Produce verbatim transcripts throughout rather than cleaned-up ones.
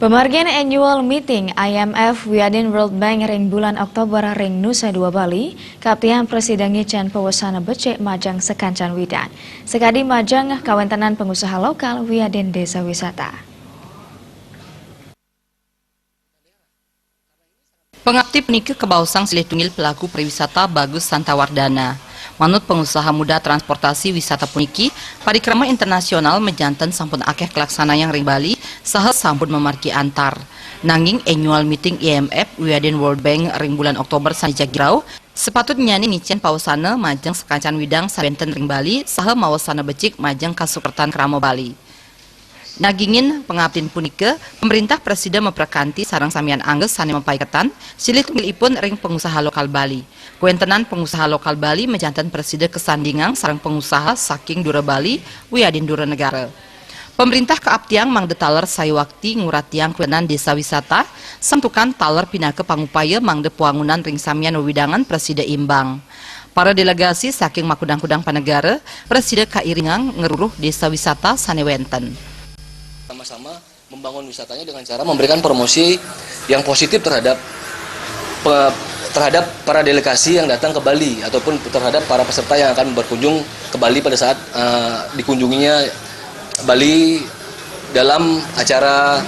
Pamargian annual meeting I M F wiadin World Bank ring bulan Oktober ring Nusa Dua Bali, kaptian Presiden ngicen pawasana becik majeng sakancan widang. Sakadi majeng kawentenan pangusaha lokal wiadin desa wisata. Pangapti punika kabaosang silih tunggil pelaku pariwisata Bagus Santawardana. Manut pangusaha muda transportasi wisata puniki, parikrama internasional majanten sampun akeh kalaksanayang ring Bali saha sampun mamargi antar. Nanging annual meeting I M F wiadin World Bank ring bulan Oktober sane jagi rauh, sapatutnyane ngicen pawasana majeng sakancan widang sane wenten ring Bali saha mawasana becik majeng kasukertan krama Bali. Nagingin pangaptin punika, pamrintah prasida maprakanti sareng samian angga sane mapaiketan, silih tunggilipun ring pangusaha lokal Bali. Kawentenan pangusaha lokal Bali majanten prasida kasandingang sareng pangusaha saking dura Bali wiadin dura negara. Pamrintah kaaptiang mangda taler sayuakti nguratiang kawentenan desa wisata, santukan taler pinaka pangupaya mangda pawangunan ring samian wewidangan prasida imbang. Para delegasi saking makudang-kudang panegara prasida kairingang ngruruh desa wisata sane wenten. Sama-sama membangun wisatanya dengan cara memberikan promosi yang positif terhadap pe-, terhadap para delegasi yang datang ke Bali ataupun terhadap para peserta yang akan berkunjung ke Bali pada saat, eh, dikunjunginya Bali dalam acara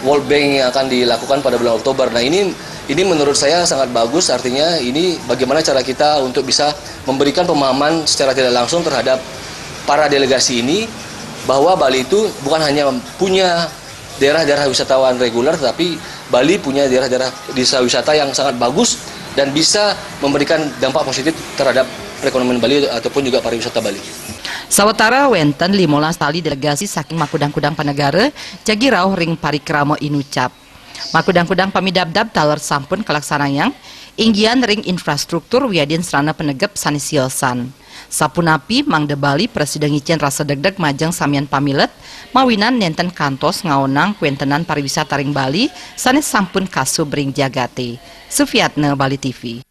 World Bank yang akan dilakukan pada bulan Oktober. Nah, ini ini menurut saya sangat bagus, artinya ini bagaimana cara kita untuk bisa memberikan pemahaman secara tidak langsung terhadap para delegasi ini bahwa Bali itu bukan hanya punya daerah-daerah wisatawan reguler, tetapi Bali punya daerah-daerah desa wisata yang sangat bagus dan bisa memberikan dampak positif terhadap perekonomian Bali ataupun juga pariwisata Bali. Sawatara wenten limolas tali delegasi saking makudang-kudang panegara jagi rauh ring parikrama inucap. Makudang-kudang pamidabdab taler sampun kalaksanayang, inggian ring infrastruktur wiadin sarana panegep sane siosan. Sapunapi mangda Bali prasida ngicen rasa degdeg majeng samian pamilet, mawinan nenten kantos ngaonang kawentenan pariwisata ring Bali sane sampun kasub ring jagate. Sufiatna, Bali T V.